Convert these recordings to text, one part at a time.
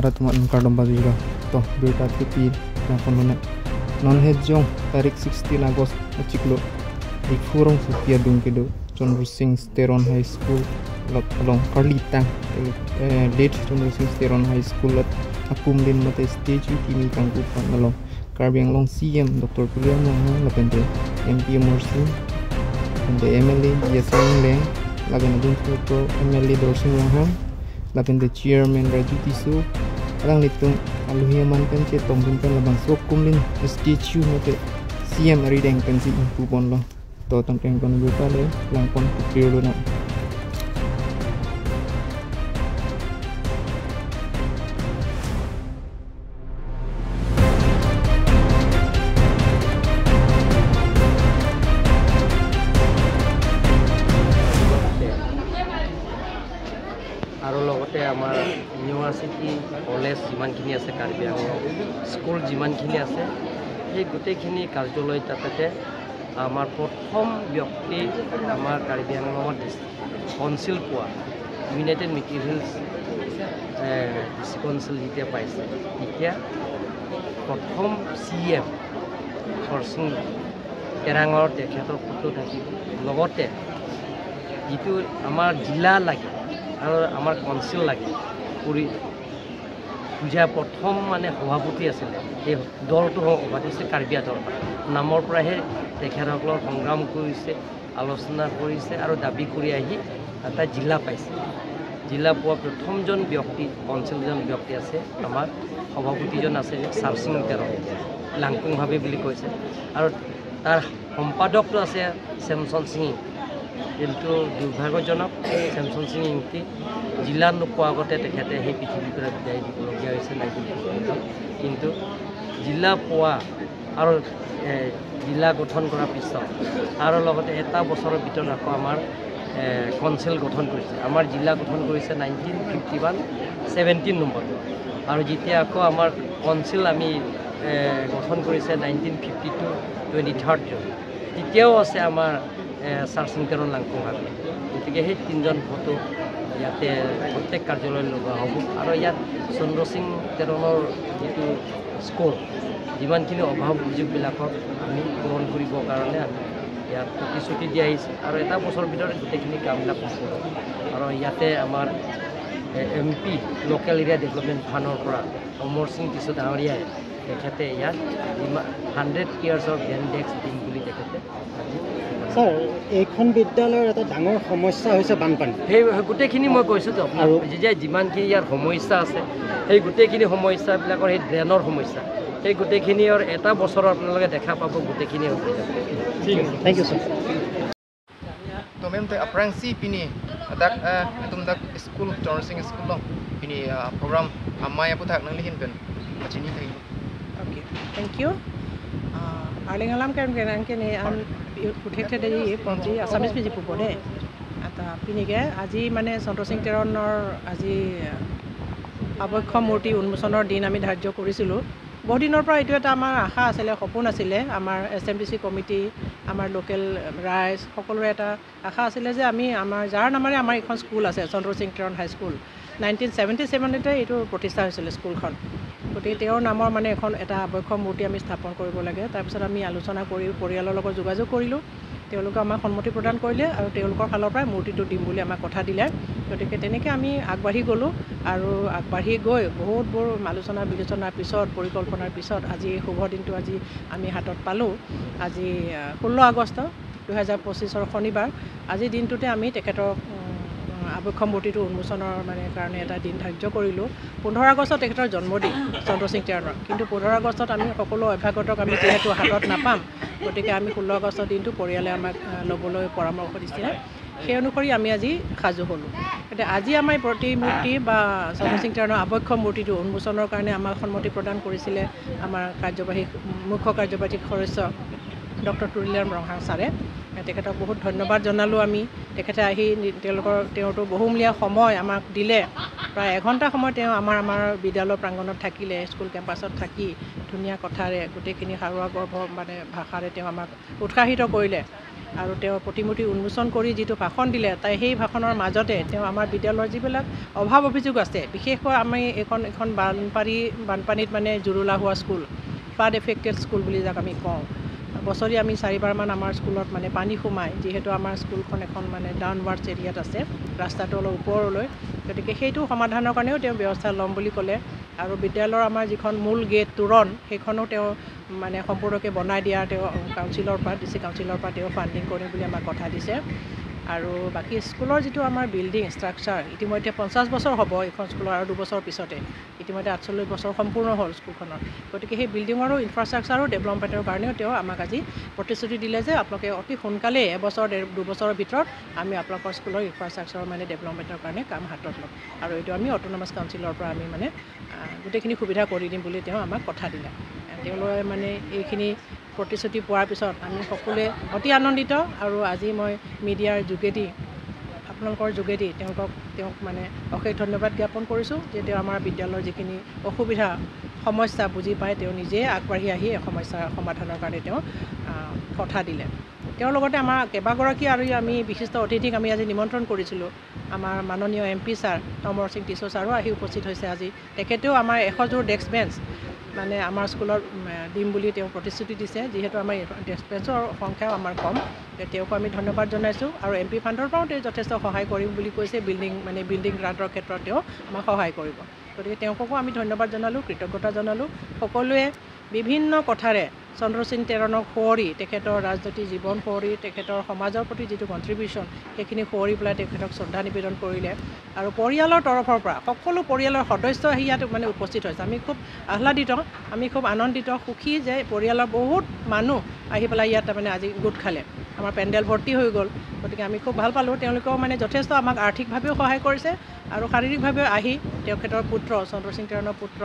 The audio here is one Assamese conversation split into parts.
harat man kardom bajira to birta tipi na konona non het jong tarik 16 August achiklo dikfurong sutia dungkedo Chandra Singh Teron High School lot along Carlita late Chandra Singh Teron High School lot akumlin mate stage kimi kangku panalong Karbi Anglong CM Dr. Tuliram Ronghang lapente MP Morsi lapente MLA Yesung Leng lapente Dungkro MLA Dorsing Ronghang lapente Chairman Raju Tisu alang litung aluhia man pen che tongdun pen labang sok kumlin statue mate CM ari deng pen si impu pon lo to tongteng kon buta le langpon pukir lo na. আৰু লগতে আমাৰ ইউনিভাৰ্চিটি কলেজ যিমানখিনি আছে কাৰ্বি আংলং স্কুল যিমানখিনি আছে সেই গোটেইখিনি কাৰ্যালয় তাতে আমাৰ প্ৰথম ব্যক্তি আমাৰ কাৰ্বি আংলঙত কাউন্সিল পোৱা United Mikir hills district council যেতিয়া পাইছে তেতিয়া প্ৰথম চি এম হৰসিং তেৰাঙৰ তেখেতৰ ফটো থাকিব। লগতে যিটো আমাৰ জিলা লাগে আৰু আমাৰ কাউন্সিল লাগে কৰি পূজা প্ৰথম মানে সভাপতি আছিলে সেই দলটো সভাপতি হৈছে কাৰ্বি দল নামৰ পৰাহে তেখেতসকলৰ সংগ্ৰাম কৰিছে, আলোচনা কৰিছে আৰু দাবী কৰি আহি এটা জিলা পাইছে। জিলা পোৱা প্ৰথমজন ব্যক্তি কাউন্সিলজন ব্যক্তি আছে আমাৰ সভাপতিজন আছে চাৰসিং তেৰং লাংকুংভাৱে বুলি কৈছে আৰু তাৰ সম্পাদকটো আছে চেমচন সিং। কিন্তু দুৰ্ভাগ্যজনক চেমচন সিং ইংতি জিলা নোপোৱা আগতে তেখেতে সেই পৃথিৱীৰ পৰা বিদায় দিবলগীয়া হৈছে 1958। কিন্তু জিলা পোৱা আৰু জিলা গঠন কৰাৰ পিছত আৰু লগতে এটা বছৰৰ ভিতৰত আকৌ আমাৰ কাউন্সিল গঠন কৰিছে। আমাৰ জিলা গঠন কৰিছে 1951 17 নম্বৰ আৰু যেতিয়া আকৌ আমাৰ কাউন্সিল আমি গঠন কৰিছে 1952 23 জুন তেতিয়াও আছে আমাৰ চাৰসিং তেৰণ লাংকুংহাবি। গতিকে সেই তিনিজন ফটো ইয়াতে প্ৰত্যেক কাৰ্যালয়ত লগোৱা হ'ব আৰু ইয়াত চন্দ্ৰ সিং তেৰণৰ যিটো স্কুল যিমানখিনি অভাৱ অভিযোগবিলাকক আমি পূৰণ কৰিবৰ কাৰণে আমি ইয়াত প্ৰতিশ্ৰুতি দিয়া আহিছে আৰু এটা বছৰৰ ভিতৰত গোটেইখিনি কামবিলাক সম্পূৰ্ণ। আৰু ইয়াতে আমাৰ M P local area development ফাণ্ডৰ পৰা অমৰ সিং টিছু ডাঙৰীয়াই তেখেতে ইয়াত 100 ইয়াৰ্ছৰ বেন ডেস্ক দিম বুলি তেখেতে। ছাৰ, এইখন বিদ্যালয়ৰ এটা ডাঙৰ সমস্যা হৈছে বানপানী। সেই গোটেইখিনি মই কৈছোঁতো আপোনাক যে যিমানখিনি ইয়াৰ সমস্যা আছে সেই গোটেইখিনি সমস্যাবিলাকৰ সেই ড্ৰেইনৰ সমস্যা সেই গোটেইখিনিৰ এটা বছৰৰ আপোনালোকে দেখা পাব গোটেইখিনি হ'ব। ঠিক আছে, thank you sir. তো মেম তে aprangsi pini adak atum dak school Chandra Singh school lo pini program amai apu thak nang lihin pen achini thai. Okay, thank you. Arlingalam kan kan kene an protected এই পঞ্জি আসামিজ পিজি পুপদে এটা পিনিকে আজি মানে চন্দ্ৰ সিং তেৰণৰ আজি আৱক্ষ মূৰ্তি উন্মোচনৰ দিন আমি ধাৰ্য কৰিছিলোঁ। বহুদিনৰ পৰা এইটো এটা আমাৰ আশা আছিলে, সপোন আছিলে। আমাৰ S M D C committee, আমাৰ লোকেল ৰাইজ সকলোৰে এটা আশা আছিলে যে আমি আমাৰ যাৰ নামেৰে আমাৰ এইখন স্কুল আছে চন্দ্ৰ সিং তেৰণ হাইস্কুল 1977তে এইটো প্ৰতিষ্ঠা হৈছিলে স্কুলখন। গতিকে তেওঁৰ নামৰ মানে এখন এটা আৱক্ষ মূৰ্তি আমি স্থাপন কৰিব লাগে। তাৰপিছত আমি আলোচনা কৰি পৰিয়ালৰ লগত যোগাযোগ কৰিলোঁ, তেওঁলোকে আমাক সন্মতি প্ৰদান কৰিলে আৰু তেওঁলোকৰ ফালৰ পৰাই মূৰ্তিটো দিম বুলি আমাক কথা দিলে। গতিকে তেনেকৈ আমি আগবাঢ়ি গ'লোঁ আৰু আগবাঢ়ি গৈ বহুতবোৰ আলোচনা বিলোচনাৰ পিছত, পৰিকল্পনাৰ পিছত আজি এই শুভ দিনটো আজি আমি হাতত পালোঁ। আজি 16 আগষ্ট 2025 শনিবাৰ, আজিৰ দিনটোতে আমি তেখেতক আৱক্ষ মূৰ্তিটো উন্মোচনৰ মানে কাৰণে এটা দিন ধাৰ্য কৰিলোঁ। 15 আগষ্টত তেখেতৰ জন্মদিন চন্দ্ৰ সিং তেৰণৰ, কিন্তু 15 আগষ্টত আমি সকলো অভ্যাগতক আমি যিহেতু হাতত নাপাম, গতিকে আমি 16 আগষ্টৰ দিনটো পৰিয়ালে আমাক ল'বলৈ পৰামৰ্শ দিছিলে। সেই অনুসৰি আমি আজি সাজু হ'লোঁ। গতিকে আজি আমাৰ প্ৰতিমূৰ্তি বা চন্দ্ৰ সিং তেৰণৰ আৱক্ষ মূৰ্তিটো উন্মোচনৰ কাৰণে আমাক সন্মতি প্ৰদান কৰিছিলে আমাৰ কাৰ্যবাহী মুখ্য কাৰ্যবাহী সদস্য ডক্টৰ তুলিৰাম ৰংহাং ছাৰে। তেখেতক বহুত ধন্যবাদ জনালোঁ আমি। তেখেতে আহি তেওঁৰতো বহুমূলীয়া সময় আমাক দিলে। প্ৰায় এঘণ্টা সময় তেওঁ আমাৰ আমাৰ বিদ্যালয়ৰ প্ৰাংগণত থাকিলে, স্কুল কেম্পাছত থাকি ধুনীয়া কথাৰে গোটেইখিনি সাৰুৱা গৰ্ভ মানে ভাষাৰে তেওঁ আমাক উৎসাহিত কৰিলে। আৰু তেওঁৰ প্ৰতিমূৰ্তি উন্মোচন কৰি যিটো ভাষণ দিলে, তাই সেই ভাষণৰ মাজতে তেওঁ আমাৰ বিদ্যালয়ৰ যিবিলাক অভাৱ অভিযোগ আছে, বিশেষকৈ আমি এখন বানপানীত মানে জুৰুলা হোৱা স্কুল, ফ্লাড এফেক্টেড স্কুল বুলি যাক আমি কওঁ, বছৰি আমি 4বাৰমান আমাৰ স্কুলত মানে পানী সোমায়, যিহেতু আমাৰ স্কুলখন এখন মানে ডাউনৱাৰ্ডছ এৰিয়াত আছে, ৰাস্তাটো অলপ ওপৰলৈ, গতিকে সেইটো সমাধানৰ কাৰণেও তেওঁ ব্যৱস্থা ল'ম বুলি ক'লে। আৰু বিদ্যালয়ৰ আমাৰ যিখন মূল গেট তোৰণ, সেইখনো তেওঁ মানে সম্পূৰ্ণকৈ বনাই দিয়াৰ তেওঁ কাউন্সিলৰ পৰা, ডিষ্ট্ৰিক্ট কাউন্সিলৰ পৰা তেওঁ ফাণ্ডিং কৰিম বুলি আমাক কথা দিছে। আৰু বাকী স্কুলৰ যিটো আমাৰ বিল্ডিং ষ্ট্ৰাকচাৰ, ইতিমধ্যে 50 বছৰ হ'ব এইখন স্কুলৰ, আৰু 2 বছৰ পিছতে ইতিমধ্যে 48 বছৰ সম্পূৰ্ণ হ'ল স্কুলখনৰ। গতিকে সেই বিল্ডিঙৰো ইনফ্ৰাষ্ট্ৰাকচাৰো ডেভেলপমেণ্টৰ কাৰণেও তেওঁ আমাক আজি প্ৰতিশ্ৰুতি দিলে যে আপোনালোকে অতি সোনকালেই 1 বছৰ 2 বছৰৰ ভিতৰত আমি আপোনালোকৰ স্কুলৰ ইনফ্ৰাষ্ট্ৰাকচাৰৰ মানে ডেভেলপমেণ্টৰ কাৰণে কাম হাতত ল'ম, আৰু এইটো আমি অট'নমাছ কাউন্সিলৰ পৰা আমি মানে গোটেইখিনি সুবিধা কৰি দিম বুলি তেওঁ আমাক কথা দিলে। তেওঁলোকে মানে এইখিনি প্ৰতিশ্ৰুতি পোৱাৰ পিছত আমি সকলোৱে অতি আনন্দিত। আৰু আজি মই মিডিয়াৰ যোগেদি, আপোনালোকৰ যোগেদি তেওঁক মানে অশেষ ধন্যবাদ জ্ঞাপন কৰিছোঁ যে তেওঁ আমাৰ বিদ্যালয়ৰ যিখিনি অসুবিধা সমস্যা বুজি পাই তেওঁ নিজে আগবাঢ়ি আহি এই সমস্যাৰ সমাধানৰ কাৰণে তেওঁ কথা দিলে। তেওঁৰ লগতে আমাৰ কেইবাগৰাকী আৰু আমি বিশিষ্ট অতিথিক আমি আজি নিমন্ত্ৰণ কৰিছিলোঁ। আমাৰ মাননীয় MP sir Amar Singh Tisso ছাৰো আহি উপস্থিত হৈছে আজি। তেখেতেও আমাৰ 100 যোৰ ডেস্ক বেঞ্চ মানে আমাৰ স্কুলত দিম বুলি তেওঁ প্ৰতিশ্ৰুতি দিছে। যিহেতু আমাৰ ডেস্ক বেঞ্চৰ সংখ্যাও আমাৰ কম, তেওঁকো আমি ধন্যবাদ জনাইছোঁ। আৰু MP ফাণ্ডৰ পৰাও তেওঁ যথেষ্ট সহায় কৰিম বুলি কৈছে, বিল্ডিং গ্ৰাণ্টৰ ক্ষেত্ৰত তেওঁ আমাক সহায় কৰিব। গতিকে তেওঁকো আমি ধন্যবাদ জনালোঁ, কৃতজ্ঞতা জনালোঁ। সকলোৱে বিভিন্ন কথাৰে চন্দ্ৰসিং টেৰণক সোঁৱৰি, তেখেতৰ ৰাজনৈতিক জীৱন সোঁৱৰি, তেখেতৰ সমাজৰ প্ৰতি যিটো কণ্ট্ৰিবিউশ্যন সেইখিনি সোঁৱৰি পেলাই তেখেতক শ্ৰদ্ধা নিবেদন কৰিলে। আৰু পৰিয়ালৰ তৰফৰ পৰা সকলো পৰিয়ালৰ সদস্য আহি ইয়াত মানে উপস্থিত হৈছে। আমি খুব আহ্লাদিত, আমি খুব আনন্দিত, সুখী যে পৰিয়ালৰ বহুত মানুহ আহি পেলাই ইয়াত তাৰমানে আজি গোট খালে, আমাৰ পেণ্ডেল ভৰ্তি হৈ গ'ল। গতিকে আমি খুব ভাল পালোঁ। তেওঁলোকেও মানে যথেষ্ট আমাক আৰ্থিকভাৱেও সহায় কৰিছে আৰু শাৰীৰিকভাৱেও আহি তেখেতৰ পুত্ৰ চন্দ্ৰসিং টেৰণৰ পুত্ৰ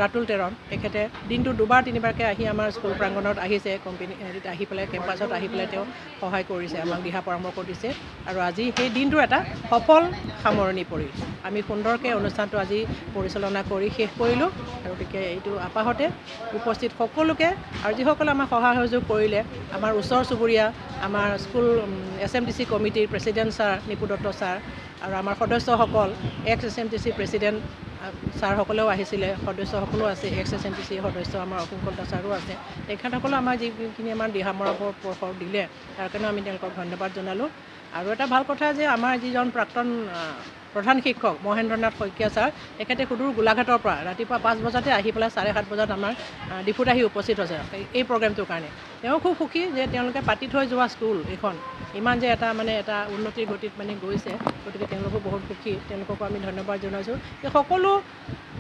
ৰাতুল টেৰণ, তেখেতে দিনটো 2 বাৰ 3 বাৰকৈ আহি আমাৰ স্কুল প্ৰাংগণত আহিছে, কোম্পানী হেৰিত আহি পেলাই, কেম্পাছত আহি পেলাই তেওঁ সহায় কৰিছে, আমাক দিহা পৰামৰ্শ দিছে। আৰু আজি সেই দিনটোৰ এটা সফল সামৰণি পৰিল। আমি সুন্দৰকৈ অনুষ্ঠানটো আজি পৰিচালনা কৰি শেষ কৰিলোঁ। গতিকে এইটো আপাহতে উপস্থিত সকলোকে আৰু যিসকলে আমাক সহায় সহযোগ কৰিলে, আমাৰ ওচৰ চুবুৰীয়া, আমাৰ স্কুল SMTC কমিটিৰ প্ৰেচিডেণ্ট ছাৰ নিপু দত্ত ছাৰ আৰু আমাৰ সদস্যসকল, এক্স SMTC president ছাৰসকলেও আহিছিলে, সদস্যসকলো আছে, এক্স SMTC সদস্য আমাৰ অসীম কলিতা ছাৰো আছে। তেখেতসকলেও আমাৰ যিখিনি আমাৰ দিহা পৰামৰ্শ দিলে, তাৰ কাৰণেও আমি তেওঁলোকক ধন্যবাদ জনালোঁ। আৰু এটা ভাল কথা যে আমাৰ যিজন প্ৰাক্তন প্ৰধান শিক্ষক মহেন্দ্ৰনাথ শইকীয়া ছাৰ, তেখেতে সুদূৰ গোলাঘাটৰ পৰা ৰাতিপুৱা 5 বজাতে আহি পেলাই 7:30 বজাত আমাৰ ডিফুত আহি উপস্থিত হৈছে এই প্ৰগ্ৰেমটোৰ কাৰণে। তেওঁ খুব সুখী যে তেওঁলোকে পাতি থৈ যোৱা স্কুল এইখন ইমান যে এটা মানে এটা উন্নতিৰ গতিত মানে গৈছে, গতিকে তেওঁলোকো বহুত সুখী, তেওঁলোককো আমি ধন্যবাদ জনাইছোঁ। এই সকলো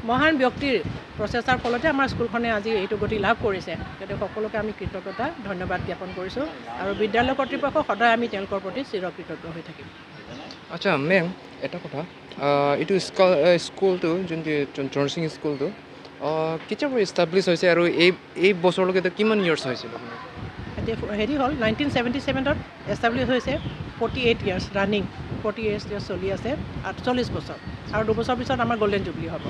মহান ব্যক্তিৰ প্ৰচেষ্টাৰ ফলতে আমাৰ স্কুলখনে আজি এইটো গতি লাভ কৰিছে। গতিকে সকলোকে আমি কৃতজ্ঞতা ধন্যবাদ জ্ঞাপন কৰিছোঁ আৰু বিদ্যালয় কৰ্তৃপক্ষ সদায় আমি তেওঁলোকৰ প্ৰতি চিৰকৃতজ্ঞ হৈ থাকিম। আচ্ছা মেম, এটা কথা, এইটো স্কুলটো যোনটো চন্দ্ৰসিং স্কুলটো কেতিয়াৰ পৰা ইষ্টাব্লিছ হৈছে আৰু এই বছৰলৈকে কিমান ইয়াৰ্ছ হৈছিল? এতিয়া হেৰি হ'ল 1977ত এষ্টাব্লিছ হৈছে, 48 ইয়াৰ্ছ ৰানিং, 48 ইয়াৰ্ছ চলি আছে, 48 বছৰ, আৰু 2 বছৰ পিছত আমাৰ গল্ডেন জুবলি হ'ব।